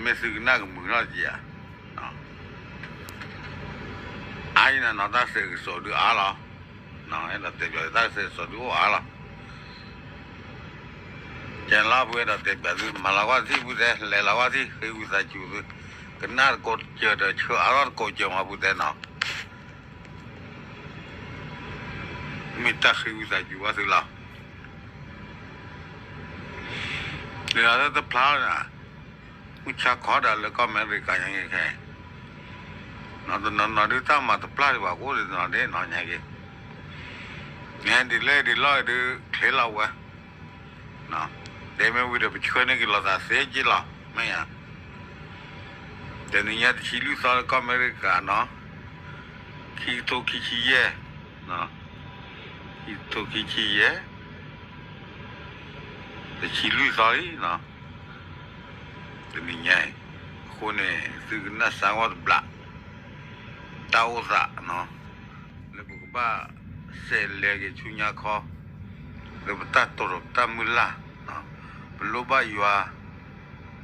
မ့ၢ်သုကနၣ်ကမုာ်နီတစဲးဧါ. အါအံၤန့ၣ်နီၤ တၢ်စဲးကစီးဒုးအါလီၤ. အဲၣ်ဒိးတဲပၠး တၢ်စဲးကစီးဒုးအိၣ်အါလီၤ. ကဲလီၤ ပအဲၣ်ဒိးတဲပၠးသု မၤလီၤကွၢ်ထံၣ်ပူၤတဲ လဲၤလီၤကွၢ်ထံၣ် ဃ့ဝံသးစူၤသု ကနၣ်တကိးစၢၤဒီး ဆၢအါထီၣ်တကိးစၢၤမးပူၤတဲနီၤ. မ့ၢ်တၢ်ဃ့ဝံသးစူၤဘၣ်သုလီၤ. ဒ်လီၤလၢတဖျါန့ၣ် မုၢ်ဆါခီဒၣ်လၢကီၢ်အမဲရကၤညါက့ၤခဲအံၤ နီၤ တနီၤနီၤဒုးတၢ်မၤတပျၢ်ဒံးဘၣ် ကအိၣ်ဒံးတနီၤဒ့ၣ်နီၤညါက့ၤ နဟဲဒ်လဲၣ်ဒ်လဲၣ်ဒုး ချ့လီၤဝဲ တဲမ့ၢ်ဝံၤဒီး ပဆှၢန့ၢ်က့ၤလိာ်သးသ့က့လီၤ မ့ၢ်ဧါ. တနံၤညါတဆံလွံၢ်သီလၢကီၢ်အမဲရကၤနီၤ ခံကထိခံဆံယဲၢ် ခံကထိခံဆံယဲၢ် တဆံလွံၢ်သီလံနီၤ တနံၤညါအံၤ အဃိန့ၣ် သုကနၣ်စၢ်ဂီၢ်တဘျး တၢ်အိၣ်သး လၢပကဘၣ်စဲးလဲၤက့ၤဆူညါခီ လၢပတၢ်တိာ်ဒီးပတၢ်မုၢ်လၢ် ပလိၣ်ဘၣ်ယွၤ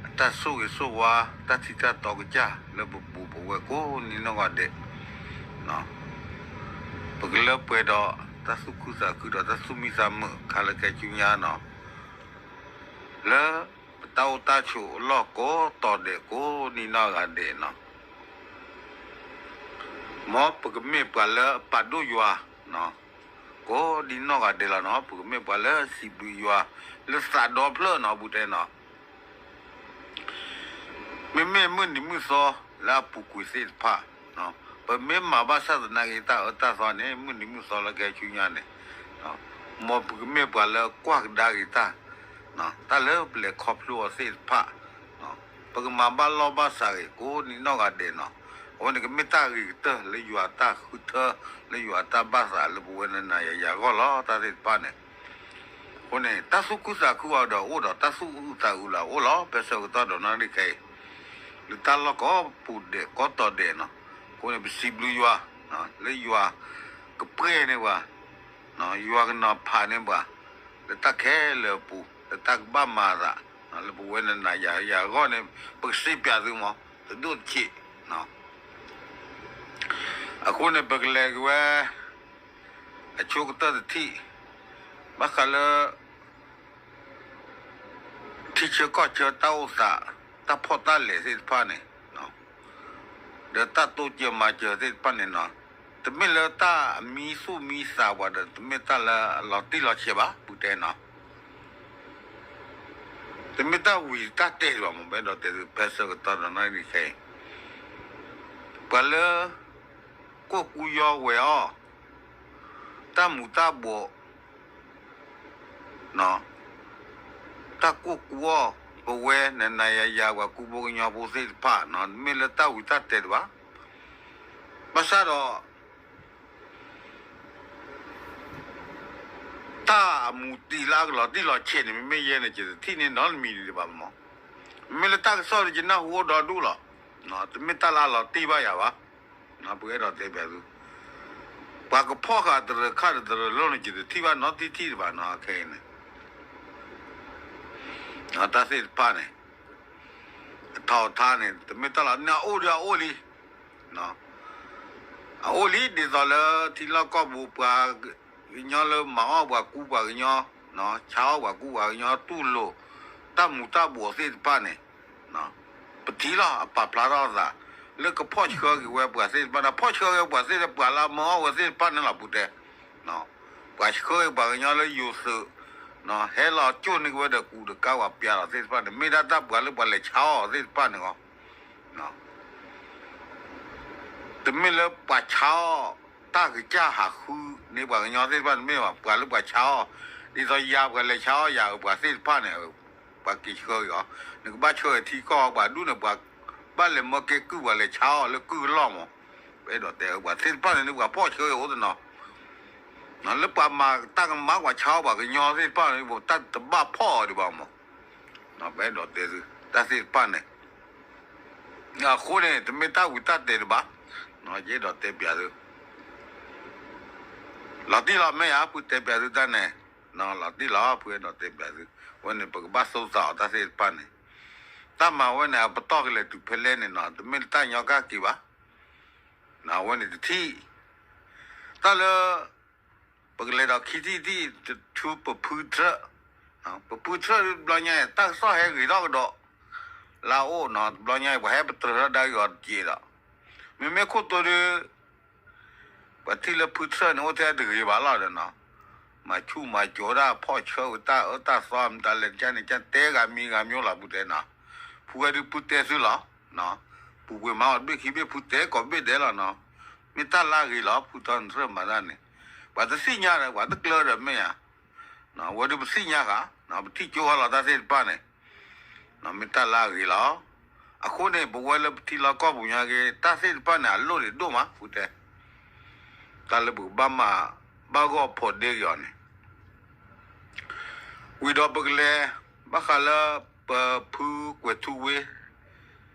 အတၢ်ဆိၣ်ဂ့ၤဆိၣ်ဝါ တၢ်ထံတၢ်တီကစၢ် လၢပပူၤပဝဲၢ်ကိးနံၤနီၢ်ဂၤဒဲး ပကလၢပှဲၤဒီးတၢ်သူၣ်ခုသးခုဒီးတၢ်သူၣ်မံသးမုာ်ခါလၢကဲဆူညါနီၤ လၢပတၢ်အိၣ်တၢ်ဆိးအလီၢ်ကိးတီၤဒဲးကိးနံၤနီၢ်ဂၤဒဲးနီၤ မ်ပကမ့ၢ်ပှၤလၢအပာ်ဒိၣ်ယွၤ ကိးနံၤနီၢ်ဂၤဒဲးလီၤနီၤ ပကမ့ၢ်ပှၤလၢစံးဘျုးယွၤ လၢသးဒီဖျၢၣ်နီၤ ပူၤတဲနီၤ မ့မ့ၢ်မုၢ်နံၤမုၢ်သီလၢအပူၤကွံာ်သ့ၣ်တဖၣ် ပမ့ၢ်မၤဘၣ်ဆၣ်သနာ်က့ တၢ်အၢတၢ်သီန့ၣ် မုၢ်နံၤမုၢ်သီလၢကဟဲဆူညါန့ၣ် မ်ပကမ့ၢ်ပှၤလၢကွၢ်ကဒါက့ၤတၢ် တၢ်လၢပလဲၤခီဖျိအီၤသ့ၣ်တဖၣ် ပကမၤဘၣ်လီၢ်ဘၣ်စးဂ့ၤ ကိးနံၤနီၢ်ဂၤဒဲးနီၤ အဝဲန့ၣ်ကမ့ၢ်တၢ်ဂ့ၤကတၢၢ်လၢယွၤတၢ်ဃုထၢ လၢယွၤတၢ်ဘၣ်သးလၢပဝဲနၤနၤယၤယၤအဂီၢ်လီၤ တၢ်သ့ၣ်တဖၣ်န့ၣ် အဃိန့ၣ် တၢ်သူၣ်ခုသးခုအီၤဒီးအိၣ်ဒီး တၢ်သူၣ်အုးသးအုးလၢအအိၣ်လီၤ ဖဲဆၢကတီၢ်ဒီးနီၢ်ရံၣ်ခဲအံၤ လၢတၢ်လီၢ်ကိးပူၤဒဲးကိးတီၤဒဲးနီၤ အဃိန့ၣ် ပစံးဘျုးယွၤ လၢယွၤကပှဲၤန့ၢ်ပှၤ ယွၤကနီၤဖးန့ၢ်ပှၤ လၢတၢ်ခဲလၢာ်အပူၤ လၢတၢ်ကဘၣ်မၤအသး လၢပဝဲနၤနၤယၤယၤအဂီၢ်န့ၣ် ပကစံးပၠးသုမး တဒိၣ်တဆံး အဃိန့ၣ် ပကလဲၤက့ၤဝဲ အဆိကတၢၢ်တထံၣ် ဘၣ်ဃးလၢ ထံဆၢကီၢ်ဆၢတၢ်အိၣ်သး တၢ်ဖီၣ်တၢ်လဲၤသ့ၣ်တဖၣ်န့ၣ် ဒီးတၢ်တိစၢၤမၤစၢၤသ့ၣ်တဖၣ်န့ၣ်နီၤ တမ့ၢ်လၢတၢ်အမံသူၣ်မံသးပှၤဒီး တမ့ၢ်တၢ်လၢအလီၤတံၢ်လီၤဆဲးဘၣ် ပူၤတဲနီၤ တမ့ၢ်တၢ်ဝံၤတၢ်တဲဘၣ်မ့ၢ် ပအဲၣ်ဒိးတဲသု ဖဲဆၢကတီၢ်ဒီးနီၢ်ရံၣ်ခဲအံၤ ပှၤလၢ ကိၢ်ကူယီဝဲၤအီၤ တၢ်မူၤတၢ်ဘှီး တၢ်ကိၢ်ကူအီၤ ပဝဲနၤနၤယၤယၤ ပှၤကူဖိကညီဖိသ့ၣ်တဖၣ် မ့ၢ်လၢတၢ်ဝံၤတၢ်တဲတဘၣ်. ဘၣ်ဆၣ်ဒီး တၢ်အမူၤတံၤလၢအကလီၤတံၢ်လီၤဆဲးန့ၣ် မ့မ့ၢ်ယဲန့ၣ် ယတထံၣ်န့ၢ်နီတမံၤဒံးဘၣ်မး. မ့မ့ၢ်လၢတၢ်ကစီၣ်ဒီး ယနၢ်ဟူအိၣ်ဒီဒူၣ်လီၤ. တမ့ၢ်တၢ်လၢအလီၤတံၢ်ဘၣ်ယၤဘၣ်. ပအဲၣ်ဒိးတဲပၠးသု ပှၤကဖီၣ်ဃာ်တရၢခၣ်ဒီးတရၢလီၢ်န့ၣ် ယတထံၣ်ဘၣ်နီတထံၣ်ဒံးဘၣ်နီၤ ခဲအံၤန့ၣ် တၢ်သ့ၣ်တဖၣ်န့ၣ် အထီၣ်အထါန့ၣ် တမ့ၢ်တၢ်လီၤ န့ၣ်အအိၣ်ဒီးအအိၣ်လံ အအိၣ်လံ ဒ်သိးလၢထံလီၢ်ကီၢ်ပူၤ ပှၤကညီလၢမၤအီၣ်ပှၤကူပှၤကညီ ဆါအီၣ်ပှၤကူပှၤကညီ တူၢ်လိာ် တၢ်မူၤတၢ်ဘှီးသ့ၣ်တဖၣ်န့ၣ် ပထံၣ်လီၤ အပာ်ဖျါထီၣ်အသး လၢကဖီၣ်ဆှၢက့ၤဝဲပှၤသ့ၣ်တဖၣ်န့ၣ် ဖီၣ်ဆှၢက့ၤပှၤသ့ၣ်တဖၣ် ပှၤလၢအမၢအီၣ်ဝဲသ့ၣ်တဖၣ်န့ၣ်လီၤ ပူၤတဲ ပှၤဆှၢက့ၤပှၤကညီလၢယိၤသုး ဟဲလီၤကၠိၣ်န့ၢ်က့ၤဝဲဒီးကူဒီးကါပှၤပျးလီၤသ့ၣ်တဖၣ်န့ၣ် မ့ၢ်ဒၣ်တၢ်ပှၤလၢပှၤလဲၤဆါအီၣ်သ့ၣ်တဖၣ်န့ၣ်လီၤ. တမ့ၢ်လၢပှၤဆါအီၣ် တၢ်ကစၢ်ဟးဃုန့ၢ်ပှၤကညီသ့ၣ်တဖၣ်န့ၣ် မ့ၢ်ဘၣ် ပှၤလၢပှၤဆါအီၣ် ဒ်သိးယၤပှၤလဲၤဆါအီၣ်ယၤအပှၤသ့ၣ်တဖၣ်န့ၣ် ပှၤက့ၤဆှၢက့ၤအီၤ နကဘၣ်ဆှၢအထံကီၢ်ပှၤဒူၣ်န့ၣ် ပှၤဘၣ်လဲၤမၢကဲကုၢ်ပှၤလဲၤဆါအီၣ်လၢကုၢ်အလီၢ်မး ပအဲၣ်ဒိးတဲပှၤသ့ၣ်တဖၣ်န့ၣ် ပှၤဖီၣ်ဆှၢက့ၤအိၣ်တနီၤ လၢပှၤမၤတၢ်ကမၣ်ပှၤဆါအီၣ်ပှၤကညီသ့ၣ်တဖၣ်န့ၣ် တၢ်တဘၣ်ဖီၣ်အီၤဒံးဘၣ်မး ပအဲၣ်ဒိးတဲသု တၢ်သ့ၣ်တဖၣ်န့ၣ် အဃိန့ၣ် တမ့ၢ်တၢ်ဝံၤတၢ်တဲတဘၣ် ယအဲၣ်ဒိးတဲပၠးသု လီၤတံၢ်လီၤ မ့ၢ်ဧါ ဖုတဲပၠးသုတၢ်န့ၣ် လီၤတံၢ်လီၤ ဖုအဲၣ်ဒိးတဲပၠးသု အဝဲန့ၣ် ပကဘၣ်သိသးအီၤတၢ်သ့ၣ်တဖၣ်န့ၣ် တၢ်မၤဝဲန့ၣ် အပတီၢ်ကလဲၤတုၤဖဲလဲၣ်န့ၣ်နီၤ တမ့ၢ်လၢတၢ်ညီကၣ်က့ၤဘၣ်. အဝဲန့ၣ်တထံၣ်, တၢ်လၢ ပကလဲၤဒီးခံထံၣ်တထံၣ် တထူပဖုထြၢၣ်, ပဖုထြၢၣ်တဘျီညါအံၤ တၢ်ကစီၣ်ဟဲဂ့ၤထီၣ်ကဒီး, လၢအအိၣ်နီၤ တဘျီညါအံၤ ပှၤဟဲပတြၢၤထီၣ်ဒါက့ၤအီၤတက့ၢ်ဒီး, မ့မ့ၢ်ခိၣ်တိၤဒီး ပှၤထံၣ်လၢဖုထြၢၣ်န့ၣ် အိၣ်ထဲတဂ့ၤဘၣ်လီၤဒီးနီၤ, မၤဆူၣ်မၤစိးတၢ်ဖီၣ်ဆၢဝဲတၢ်အၢတၢ်သီမတၤလဲၣ်ကန့ၣ် ကတဲဂၤမံၤဂၤမံၤလီၤပူၤတဲနီၤ, ဖုဝဲဒုးဖုတဲသုလီၤ, ပူၤကွံာ်မၤအီၤတဘ့ၣ်ခံဘ့ၣ်ဖုတဲကိးဘ့ၣ်ဒဲးလီၤနီၤ, မ့ၢ်တၢ်လၢအဂ့ၤလီၤ ဖုထီနထြၢၣ်မၤတၢ်န့ၣ်, ပှၤတသ့ၣ်ညါဒီး ပှၤတကျၢၤဒီးမ့ၢ်ဧါ, ဝဲဒုးပသ့ၣ်ညါဃာ်, ပထံၣ်ကၠိဝဲလီၤတၢ်သ့ၣ်တဖၣ်န့ၣ် မ့ၢ်တၢ်လၢအဂ့ၤလီၤ. အဃိန့ၣ် ပဝဲလၢပထံလီၢ်ကီၢ်ပူၤညါက့ၤ တၢ်သ့ၣ်တဖၣ်န့ၣ် အလိၣ်ဒံးဒိၣ်မး ဖုတဲ, တၢ်လၢပကဘၣ်မၤ ဘၣ်ဂီၢ်ဖိးဒ့က့ၤအီၤန့ၣ်, ဝံၤဒီးပကလဲၤ ဘၣ်ဃးလၢ ပဖုကွဲၤထူဝ့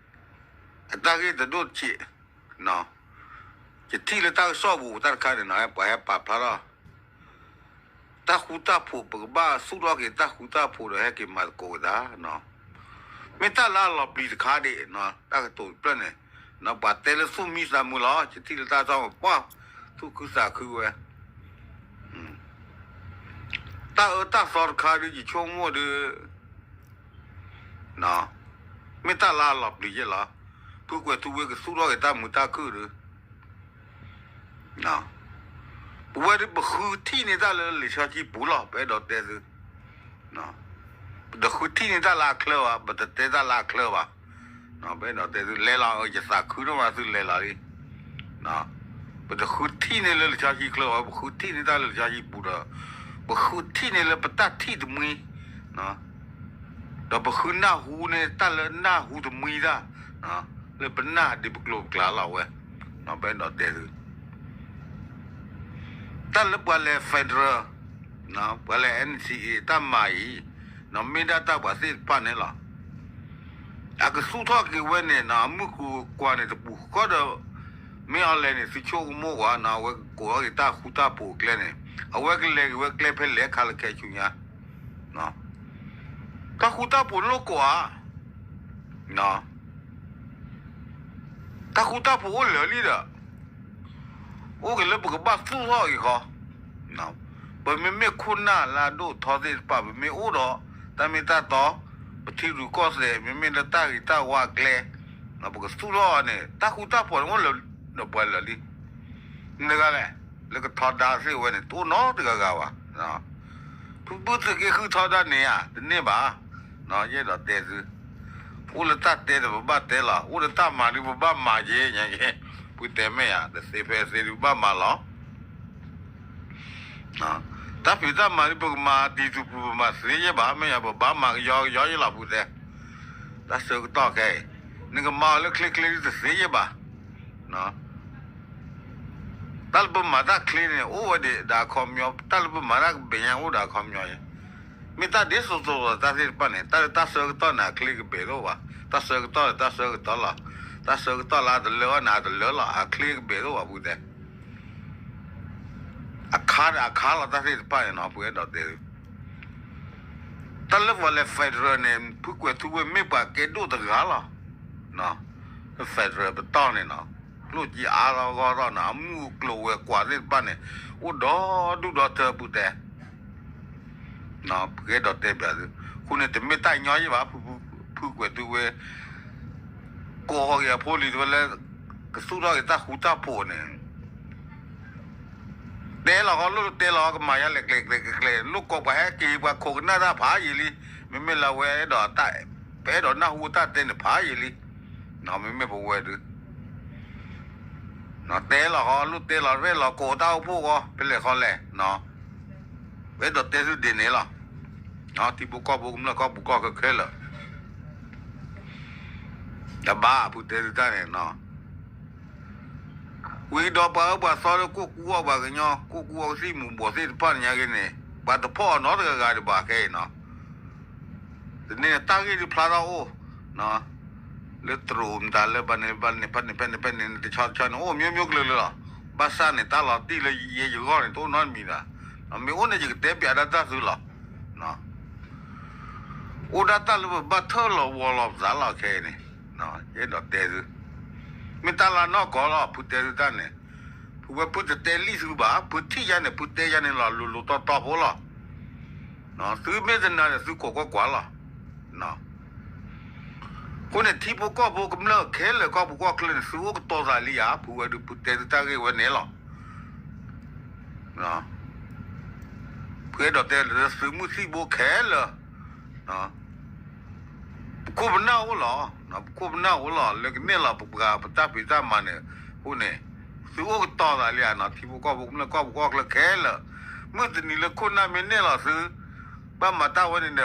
အတၢ်ဂ့ၢ်တဒိၣ်တဆံး, ယထံၣ်လၢတၢ်ကစီၣ်ပူၤတၢ်တခါန့ၣ်နီၤ ပှၤဟဲပာ်ဖျါထီၣ် တၢ်ဃူတၢ်ဖိး ပကဘၣ်သူၣ်ထီၣ်က့ၤတၢ်ဃူတၢ်ဖိးဒီးဟဲက့ၤမၤသကိးက့ၤတၢ်, မ့ၢ်တၢ်လၢအလီၤပျံၤတခါဒံး, တၢ်ကတိၤတဖျၢၣ်န့ၣ်, ပှၤတဲလၢသူၣ်မံသးမုာ်လီၤ ယထံၣ်လၢတၢ်ကစီၣ်ပူၤ သူၣ်ခုသးခုဝဲ, တၢ်အၢတၢ်သီတခါဒုး ယဆိကမိၣ်ဒုး မ့ၢ်တၢ်လၢအလီၤပျံၤယဲၢ်လီၤ. ဖုကွဲၤထူဝ့ကသူၣ်ထီၣ်က့ၤတၢ်မုာ်တၢ်ခုၣ်ဒီး ပဝဲဒုးပဃုထံၣ်န့ၢ်တၢ်လၢလံာ်စီဆှံပူၤလီၤ ပအဲၣ်ဒိးတဲသု, ပတဃုထံၣ်န့ၢ်တၢ်လၢအချၢဘၣ် ပတတဲတၢ်လၢအချၢဘၣ်, ပအဲၣ်ဒိးတဲသု လဲၤလီၤ ယသးခုဒိၣ်မးသုလဲၤလီၤလံ ပတဃုထံၣ်န့ၢ်လၢလံာ်စီဆှံချၢဘၣ် ပဃုထံၣ်န့ၢ်တၢ်လၢလံာ်စီဆှံပူၤဒီး ပဃုထံၣ်န့ၢ်လၢပတၢ်ထံၣ်တမှံ ဒီးပဃုနၢ်ဟူန့ၢ်တၢ်လၢနၢ်ဟူတမှံတၢ်, လၢပနၢ်ဒ်ပကျိၤပကျဲလီၤဝဲ, ပအဲၣ်ဒိးတဲသု တၢ်လၢပှၤလဲၤ federal, ပှၤလဲၤ N C A တၢ်မၤအံၤ, မ့ၢ်ဒၣ်တၢ်ပှၤသ့ၣ်တဖၣ်န့ၣ်လီၤ. အကသူၣ်ထီၣ်က့ၤဝဲန့ၣ် အမုၢ်ကျိၤကွၢ်န့ၣ်တပူၤဃီဒီး မ့ၢ်အီၤလဲၤန့ၣ် သုဆိကမိၣ်ကွၢ် အဝဲကကိးထီၣ်က့ၤတၢ်ဃူတၢ်ဖိးအကျဲန့ၣ် အဝဲကလဲၤက့ၤဝဲကျဲဖဲလဲၣ်ခါလၢခဲဆူညါ တၢ်ဃူတၢ်ဖိးလိၣ်ကိးဧါ, တၢ်ဃူတၢ်ဖိးအိၣ်လၢာ်လံဒီး အိၣ်က့ၤလၢပကဘၣ်သူၣ်ထီၣ်က့ၤဃီ, ပမ့မ့ၢ်ခိၣ်နၢ်လၢအဒိၣ်ထီသ့ၣ်တဖၣ် ပမ့ၢ်အိၣ်ဒီးတၢ်မ့ၢ်တၢ်တီ, ပထံရူၢ်ကီၢ်သဲး မ့မ့ၢ်လၢတၢ်ဂ့ၤတၢ်ဝါအကျဲ, ပကသူၣ်ထီၣ်အီၤန့ၣ် တၢ်ဃူတၢ်ဖိးန့ၣ်အိၣ်လၢပှၤလၢာ်လံ နတဂၤလဲၣ်, လၢကထီဒါသ့ၣ်ဝဲန့ၣ် တအိၣ်နီတဂၤဂၤဘၣ်. ဖုဖုသုးက့ဃုထီဒါန့ၣ်ဧါ, တန့ၢ်ဘၣ်. ယအဲၣ်ဒိးတဲသု, အိၣ်လၢတၢ်တဲဒီးပဘၣ်တဲလီၤ, အိၣ်လၢတၢ်မၤဒုးပဘၣ်မၤက့ၤ, ပတဲမ့ၢ်ဧါ, တသ့ဖဲသ့ဒုးပဘၣ်မၤလီၤ. တၢ်ဖံးတၢ်မၤဒုးပကမၤတံၤသူၣ်ပူၤ ပမၤသ့ယဲၢ်ဘၣ်, မ့ၢ်ယၤပဘၣ်မၤကယီကယီယဲၢ်လီၤပူၤတဲ, တၢ်ဆၢကတီၢ်ခဲအံၤ, နကမၤအီၤလၢချ့ချ့ဒုးတသ့ယဲၢ်ဘၣ်. တၢ်လၢပမၤတၢ်ချ့န့ၣ် အိၣ်ဝဲဒၣ်ဒီးအခီပညီ, တၢ်လၢပမၤတၢ်ကဘဲၤညါအိၣ်ဒီးအခီပညီ, မ့ၢ်တၢ်ဒ်သိးသိးဒီးတၢ်သ့ၣ်တဖၣ်န့ၣ် တၢ်လၢတၢ်ဆၢကတီၢ်န့ၣ် အချ့ကဘဲၤတအိၣ်ဘၣ်, တၢ်ဆၢကတီၢ်ဒီးတၢ်ဆၢကတီၢ်လီၤ, တၢ်ဆၢကတီၢ်လၢအတလၢဘၣ်န့ၣ် အတလၢလီၤ, အချ့ကဘဲၤတအိၣ်ဘၣ်ပူၤတဲ အခါဒီးအခါလီၤ တၢ်သ့ၣ်တဖၣ်န့ၣ်နီၤ ပအဲၣ်ဒိးတဲ, တၢ်လၢပှၤလဲၤ federal န့ၣ် ဖုကွဲၤထူဝ့မ့ၢ်ပှၤကဲဒိၣ်တဂၤလီၤ. federal ပတီၢ်န့ၣ်နီၤ, ကျိၣ်စ့အါထီၣ်ဂီၢ်ထီၣ်နီၤ, အမုၢ်ကျိၤဝဲၤကွာ်သ့ၣ်တဖၣ်န့ၣ် အိၣ်ဒီဒူၣ်ဒီထၢပူၤတဲ ပကအဲၣ်ဒိးတဲပျးသု, အဃိန့ၣ် တမ့ၢ်တၢ်ညီယဲၢ်ဘၣ်, ဖုကွဲၤထူဝ့ ကိးဃီၤက့ၤအဖိလံၤတဖၣ်လၢ ကသူၣ်ထီၣ်က့ၤတၢ်ဃူတၢ်ဖိးန့ၣ် တဲလီၤဃီ လိၣ်တဲလီၤဃီ ကမၤယါလဲၣ်ကျဲၤကျဲၤကျဲၤကျဲၤ လိၣ်ကိးပှၤဟဲက့ၤ ပှၤခိးကနၣ်တၢ်ဖးယံာ်လံ, မ့မ့ၢ်လၢဝဲအဲၣ်ဒိးတၢ် ပအဲၣ်ဒိးနၢ်ဟူတၢ်တဲန့ၣ်ဖးယံာ်လံ, မ့မ့ၢ်ပဝဲဒုး တဲလီၤဃီ လိၣ်တဲလီၤ ဖဲလီၤကိးတၢ်အိၣ်ဖှိၣ်ဃီ ဖဲလဲၣ်ဃီလဲၣ်, ပအဲၣ်ဒိးတဲသုဒ်န့ၣ်လီၤ, ထံဖိကီၢ်ဖိကမျၢၢ်ကီၢ်ပူၤကီၢ်ခဲခဲလၢာ် တဘၣ်ဖုတဲသုတၢ်န့ၣ်နီၤ, ဝံၤဒီးပှၤအၢပှၤသီလၢကိၣ်ကူအီၣ်ပှၤကညီ ကိၣ်ကူအီၣ်ကသံၣ်မူၤဘှီးသ့ၣ်တဖၣ်န့ၣ်ညါက့ၤန့ၣ် ပှၤတဖီၣ်အီၤနီတဂၤဂၤဒံးဘၣ်ခဲအံၤနီၤ, တန့ၣ်တၢ်ဂ့ၢ်ဒုးဖျါထီၣ်အိၣ် လၢတရူးမတၤလၢဘၣ်န့ၣ်ဘၣ်န့ၣ် ဖဲန့ၣ်ဖဲန့ၣ်ဖဲန့ၣ် တဆီတဆီန့ၣ် အိၣ်မျိုးမျိုးကလုာ်လၢလီၤ, ဘၣ်ဆၣ်န့ၣ် တၢ်လီၤတံၢ်လၢယဲယဂီၢ်န့ၣ် တအိၣ်နီတမံၤဘၣ်, မ့ၢ်အိၣ်န့ၣ် ယကတဲပျးဒၣ်တၢ်သုလီၤ. အိၣ်ဒၣ်တၢ်လၢပဘၣ်ထၢၣ်လီၤဝီလီၤပသးလီၤခဲအံၤန့ၣ်, ယအဲၣ်ဒိးတဲသု, မ့ၢ်တၢ်လၢနီၢ်ကီၢ်လီၤ ဖုတဲသုတၢ်န့ၣ်, ဖုဝဲဖုတတဲလံသုဘၣ်, ဖုထံၣ်ယၤန့ၣ် ဖုတဲယၤန့ၣ်လီၤ လိၤလိၤတီတီဖိလီၤ. သုမ့ၢ်တနာ်န့ၣ် သုကိးကွၢ်ကွၢ်လီၤ. အဃိန့ၣ် ထံဖိကီၢ်ဖိကမျၢၢ်ခဲလၢာ်ကီၢ်ပူၤကီၢ်ချၢန့ၣ် သုအိၣ်ကတီၤသးလံဧါ, ဖုဝဲဒုးဖုတဲသုတၢ်ဂ့ၢ်ဝဲန့ၣ်လီၤ. ဖုအဲၣ်ဒိးတဲလၢသုးမုၢ်သံၣ်ဘိခဲလၢာ်, ပခိၣ်ပနၢ်အိၣ်လီၤ, ပခိၣ်ပနၢ်အိၣ်လီၤ လၢကနဲၣ်လီၤပပှၤပတၢ်ဖံးတၢ်မၤန့ၣ်, အဃိန့ၣ် သုအိၣ်ကတီၤသးလံဧါနီၤ ထံဖိကီၢ်ဖိကမျၢၢ်ကီၢ်ပူၤကီၢ်ချၢခဲလၢာ်, မုၢ်တနံၤလၢခိၣ်နၢ်မ့ၢ်နဲၣ်လီၤသု, ဘၣ်မၤတၢ်ဝဲန့ၣ်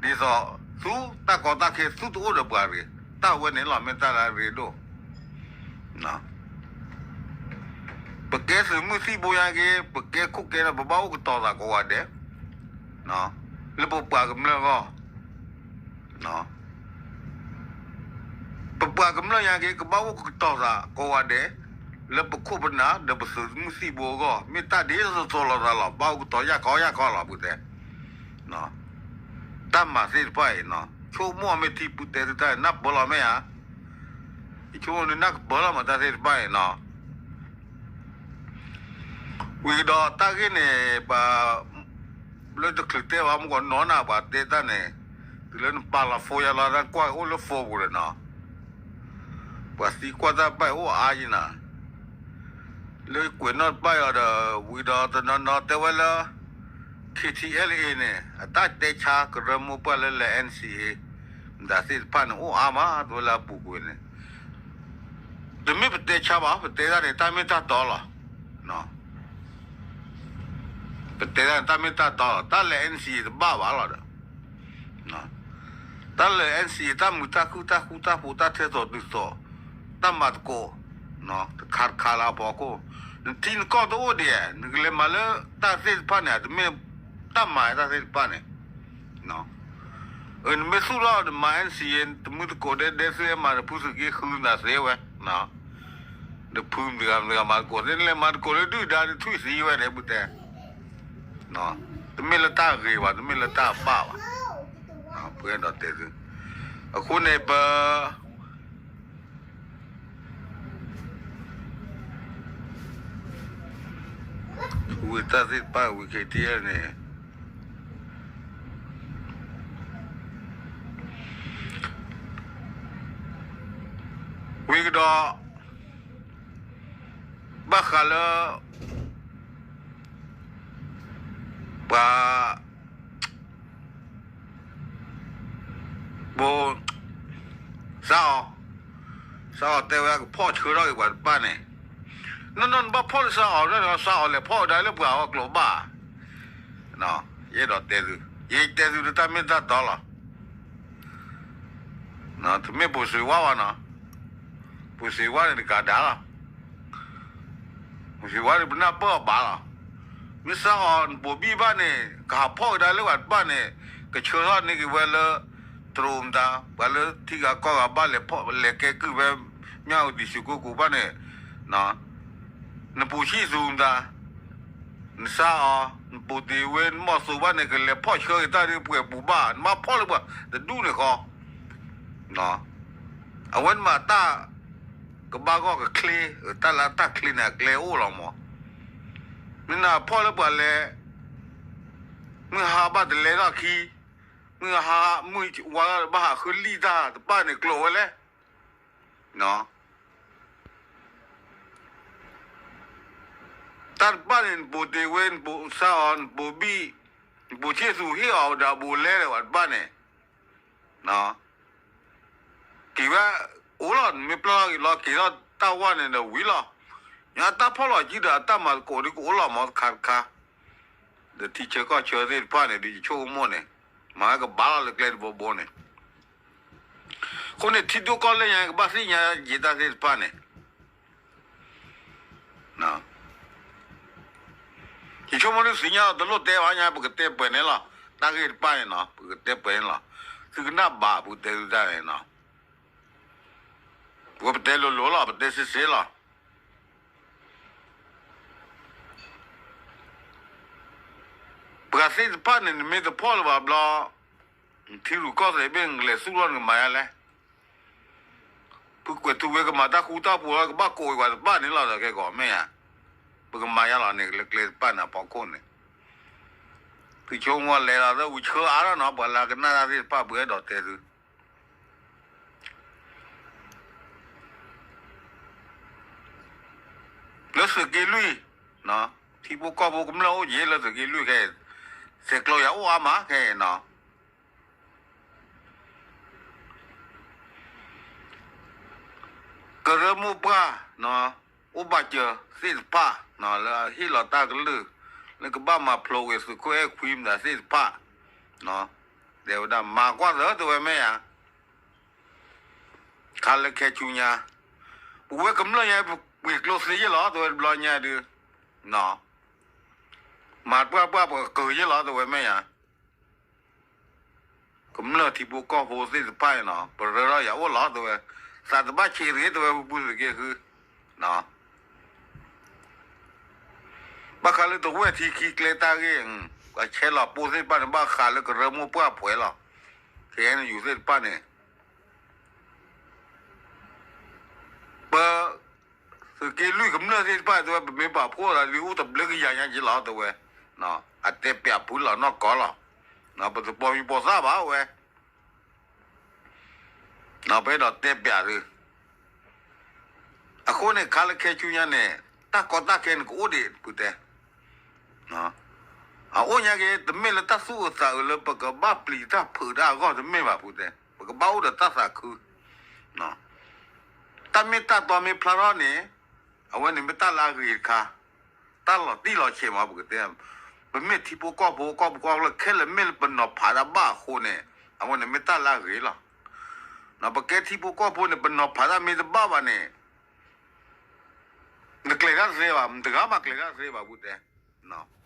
ဒီး ဒ်သိး သုတၢ်ကီတၢ်ခဲသုတအိၣ်ဒီးပှၤတဂ့ၤ, တၢ်ဝဲန့ၣ်လီၤမ့ၢ်တၢ်လၢအရ့ဒိၣ် ပကဲသုးမုၢ်သံၣ်ဘိညါက့ၤ ပကဲခိၣ်ကဲဒီး ပဘၣ်အိၣ်ကတီၤသးကိးဂၤဒဲး, လၢပပှၤကမျၢၢ်အဂီၢ်, ပပှၤကမျၢၢ်ညါက့ၤ ကဘၣ်အိၣ်ကတီၤသးကိးဂၤဒဲး, လၢပခိၣ်ပနၢ်ဒီးပသုးမုၢ်သံၣ်ဘိအဂီၢ် မ့ၢ်တၢ်ဒ်သိးသိးလိာ်သးလီၤ ဘၣ်အိၣ်ကတီၤယၢ်ခီယၢ်ခီလီၤ ပတဲ တၢ်မၤသ့ၣ်တဖၣ်အံၤ, ဆိကမိၣ်မ့ၢ်ထံဖုတဲသုတၢ်နၢ်ပၢၢ်လီၤမ့ၢ်ဧါ, ယဆိကမိၣ်နနၢ်ကပၢၢ်လီၤမးတၢ်သ့ၣ်တဖၣ်အံၤနီၤ, ဝံၤကဒီးတၢ်ဂ့ၢ်န့ၣ် ပှၤ လၢတချုးတဲဘၣ် မ့ၢ်ကနီၤနၤ ပှၤတဲတၢ်န့ၣ်, တုၤလၢနပာ်လီၤ phone ယၤလီၤ တၢ်ကွၢ်အိၣ်လၢ phone ပူၤဒီးနီၤ, ပှၤသံကွၢ်တၢ်ဘၣ်အိၣ်အါယံၤနၤ, လၢကွဲးနီၣ်တဘၣ်အီၤဒီး ဝံၤဒီးတနီၤနီၤတဲဝဲလၢ K T L A န့ၣ် အတၢ်တဲဆါကရၢမိၢ်ပှၢ်လၢလဲၤ N C A မတၤသ့ၣ်တဖၣ်န့ၣ် အိၣ်အါမးတဲဝဲလၢအပူၤကွံာ်န့ၣ်, တမ့ၢ်ပတဲဆါဘၣ် ပတဲတၢ်န့ၣ် တၢ်မ့ၢ်တၢ်တီလီၤ. ပတဲတၢ်န့ၣ် တၢ်မ့ၢ်တၢ်တီလီၤ တၢ်လဲၤ N C A တဘၣ်ဘၣ်လီၤဒီး တၢ်လဲၤ N C A တၢ်မုာ်တၢ်ခုၣ် တၢ်ဃူတၢ်ဖိး တၢ်ထဲသိးတုၤသိး တၢ်မၤသကိး တခါတခါလၢအဖီခိၣ်, နထံနကီၢ်တအိၣ်ဒံး နကလဲၤမၤလၢတၢ်သ့ၣ်တဖၣ်န့ၣ် တမ့ၢ်တၢ်မၤတၢ်သ့ၣ်တဖၣ်န့ၣ်, နမ့ၢ်သူၣ်ထီၣ်နမၤ N C A တမုာ်သကိးဒဲဒဲ သုလဲၤမၤတဖုသက့ဃုနၤသ့ဝဲ နဖုမတၤတဂၤမတၤတဂၤမၤသကိးသ့ နလဲၤမၤသကိးလၢဒုၣ်ဒါ နထွံၣ်သံဝဲန့ၣ် ပတဲ တမ့ၢ်လၢတၢ်ဂ့ၤဘၣ် တမ့ၢ်လၢတၢ်ဘၣ်ဘၣ်, ပအဲၣ်ဒိးတဲသု, အဃိန့ၣ် ပ ဝံၤတၢ်သ့ၣ်တဖၣ်ဝံၤ K T L န့ၣ် ဝံၤကဒီး ဘၣ်ဃးလၢ ပှၤ ဘိ စးအီၤ, စးအီၤတဲဝဲကဖီၣ်ဆၢထီၣ်က့ၤပှၤတဖၣ်န့ၣ်, နီၢ်နီၢ်နဘၣ်ဖီၣ်လၢစးအီၤ စးအီၤလဲၤဖီၣ်ဝဲဒၣ်လၢပှၤအီၣ်ကျိၤဘၣ်, ယအဲၣ်ဒိးတဲသု, ယတဲသုလၢတၢ်မ့ၢ်တၢ်တီလီၤ. တမ့ၢ်ပိာ်စံးဝါဘၣ်နီၤ, ပိာ်စံးဝါန့ၣ်တကးဒၣ်လီၤ. ပိာ်စံးဝါန့ၣ် ပနၢ်ပၢၢ်အီၤဘၣ်လီၤ. မ့ၢ်စးအီၤနပိာ်ဘံၣ်ဘၣ်န့ၣ် ကဟးဖီၣ်ကဒါလၢပှၤတဖၣ်န့ၣ် ကဆၢထီၣ်န့ၢ်က့ၤဝဲလၢ တရူးမတၤ ပှၤလၢထံဂၤကီၢ်ဂၤဘၣ်လဲၤဖီၣ်လဲၤကဲကုၢ်ဖဲ မၠၣ်အူတံၣ် ရွှေကုက္ကို ဘၣ်န့ၣ် နပိာ်ဆံၣ်သူမတၤ နစးအီၤ နပိာ်တ့ၢ်ဝဲ နမီၢ်သူဘၣ်န့ၣ် ကလဲၤဖီၣ်ဆှၢက့ၤတၢ်ဒ်ပှဲၤပူၤဘၣ် နဘၣ်ဖီၣ်လၢပှၤတဒူၣ်န့ၣ်ဃီ, အဝဲန့ၣ်မးတၢ်ကဘၣ်ဂီၢ်ကချ့, တၢ်လၢတၢ်ချ့န့ၣ် အကျဲအိၣ်လီၤမး, မ့ၢ်နဖီၣ်လၢပှၤလဲၤ, မုၢ်ဟါဘၣ်တလဲထီၣ်ခံ, မုၢ်ဟါမုၢ်ဝါဘၣ်ဟးဃုလံၣ်တၢ်တဖၣ်န့ၣ် ကျိးဝဲလဲၣ် တၢ်တဖၣ်န့ၣ် နပိာ်တ့ၢ်ဝဲ နပိာ်စးအီၤ နပိာ်ဘံၣ်, နပိာ်ဆံၣ်သူဟ့ၣ်အီၤဒီးအဘူးအလဲဒီးပှၤတဖၣ်န့ၣ်, က့ၤဝဲအိၣ်လီၤ နမ့ၢ်ပျၢ်ထီၣ်က့ၤလီၤ က့ၤထီၣ်တၢ်ဝါန့ၣ်ဒီးဝံၤလီၤ. ညါတၢ်ဖီၣ်လီၤကံဒီးအတၢ်မၤသကိးဒ်ကအိၣ်လီၤမးတခါတခါ, ဒီးထံဆၢကီၢ်ဆၢသ့ၣ်တဖၣ်န့ၣ် ဒ်ယဆိကမိၣ်န့ၣ်, မၤကဘၣ်လီၤလၢကျဲတဘိဘိန့ၣ် အဃိန့ၣ် ထံဒိၣ်ကီၢ်လဲၢ်ညါ ကဘၣ်သ့ၣ်ညါယံၤတၢ်သ့ၣ်တဖၣ်န့ၣ်, ယဆိကမိၣ်ဒ်သ့ၣ်ညါလီၤ တလိၣ်တဲဘၣ်ညါ ပကတဲပှဲၤန့ၣ်လီၤ. တၢ်ဂ့ၢ်တဖၣ်န့ၣ်နီၤ ပကတဲပှဲၤန့ၣ်လီၤ. သုကနၣ်ဘၣ်ပကတဲသုတၢ်န့ၣ်နီၤ, ပကပတဲလိၤလိၤလီၤ ပတဲစ့စ့လီၤ. ပှၤသ့ၣ်တဖၣ်န့ၣ် နမ့ၢ်တဖီၣ်လၢၤဘၣ်ဘျီ, ထံရူၢ်ကီၢ်သဲးဘ့ၣ် နကလဲၤသူၣ်ထီၣ်နကမၤယါလဲၣ်. ဖုကွဲးထူဝ့ကမၤတၢ်ဃူတၢ်ဖိးလီၤ ကဘၣ်ကိးဝဲတဖၣ်န့ၣ်လီၤ ဒီးခဲကိးမ့ၢ်ဧါ. ပကမၤယါလီၤန့ၣ် လၢကျဲတဖၣ်န့ၣ် အဖီခိၣ်န့ၣ် သုဆိကမိၣ်လဲၤလီၤ လၢဝံၤဆှၢအါထီၣ်နီၤ ပှၤလၢကနၣ်တၢ်သ့ၣ်တဖၣ် ပအဲၣ်ဒိးတဲသု လၢသုးက့လွံၢ်, ထံဖိကီၢ်ဖိကမျၢၢ်အိၣ်က့ၤလၢသုးက့လွံၢ်ခဲအံၤ, ဆဲးကျိးယၤအိၣ်အါမးခဲအံၤနီၤ. ကရၢမိၢ်ပှၢ် အိၣ်ဘၣ်စၢၤသ့ၣ်တဖၣ် လၢအဟ့ၣ်လီၤတၢ်ကလုၢ် လၢကဘၣ်မၤဖျိးဝဲသုးခိၣ်အဲၣ်ခွံမတၤသ့ၣ်တဖၣ် တဲဝဲဒၣ် မၤကွၢ်သၢတဝဲမ့ၢ်ဧါ. ခါလၢခဲဆူညါ ပဝဲကမျၢၢ်ညါ ပပှ့ၤကျိသ့ယဲၢ်လီၤ တဝဲတဘျီညါဒုး မၤပှၢ်ပှၢ်ပကကၢၤယဲၢ်လီၤ တဝဲမ့ၢ်ဧါ. ကမျၢၢ်ထံဖိကီၢ်ဖိသ့ၣ်တဖၣ်န့ၣ်နီၤ ပရၢထီၣ်ယၤအိၣ်လီၤ တဝဲ သးတဘၣ်ဆံးတဂ့ၤ တဝဲပူၤသုးက့ဃု ဘၣ်ဃးလၢတဝဲၢ်ထံခံကျဲတၢ်ဂ့ၢ် ပှၤဆဲးလီၤပိၢ်သ့ၣ်တဖၣ်န့ၣ် ဘၣ်ဃးလၢကရၢမိၢ်ပှၢ်ဖှဲးလီၤ. ခဲအံၤန့ၣ် ယူၤသ့ၣ်တဖၣ်န့ၣ် ပ သုးက့လွံၢ်ကမျၢၢ်သ့ၣ်တဖၣ် တဝဲပမ့ၢ်ပာ်ဖှိၣ်ဒီး ဒုးအိၣ်တဘျုးကယၤညါက့လီၤ တဝဲ အတဲပျးဖုလီၤနီၢ်ကီၢ်လီၤ. ပတပိာ်မံၤပိာ်သၣ်ဘၣ်ဝဲ ပအဲၣ်ဒိးတဲပျးသု အဃိန့ၣ် ခါလၢခဲဆူညါန့ၣ် တၢ်ကီတၢ်ခဲန့ၣ်ကအိၣ်ဒံး ဖုတဲ အအိၣ်ညါက့ တမ့ၢ်လၢတၢ်သူၣ်အုးသးအုးလၢပကဘၣ်ပျံၤတၢ်ဖုးတၢ်အဂီၢ်တမ့ၢ်ဘၣ် ဖုတဲ ပကဘၣ်အိၣ်ဒီးတၢ်သးခု တၢ်မ့ၢ်တၢ်တီမ့ၢ်ဖျါထီၣ်န့ၣ် အဝဲန့ၣ်မ့ၢ်တၢ်လၢအဂ့ၤတခါ တၢ်လီၤတံၢ်လီၤဆဲးမး ပကတဲ ပမ့ၢ်ထံဖိကီၢ်ဖိ ကီၢ်ဖိကီၢ်ဖိလၢ ခဲလၢာ်မ့ၢ်လၢပနီၤဖးတၢ်ဘၣ်အဃိန့ၣ် အဝဲန့ၣ်မ့ၢ်တၢ်လၢအဂ့ၤလီၤ. ပကဲထံဖိကီၢ်ဖိန့ၣ် ပနီၤဖးတၢ်မ့ၢ်တဘၣ်ဘၣ်န့ၣ် နကျဲၤတၢ်သ့ဘၣ် မတဂၤမးကျဲၤတၢ်သ့ဘၣ် ပူၤတဲ နီၤ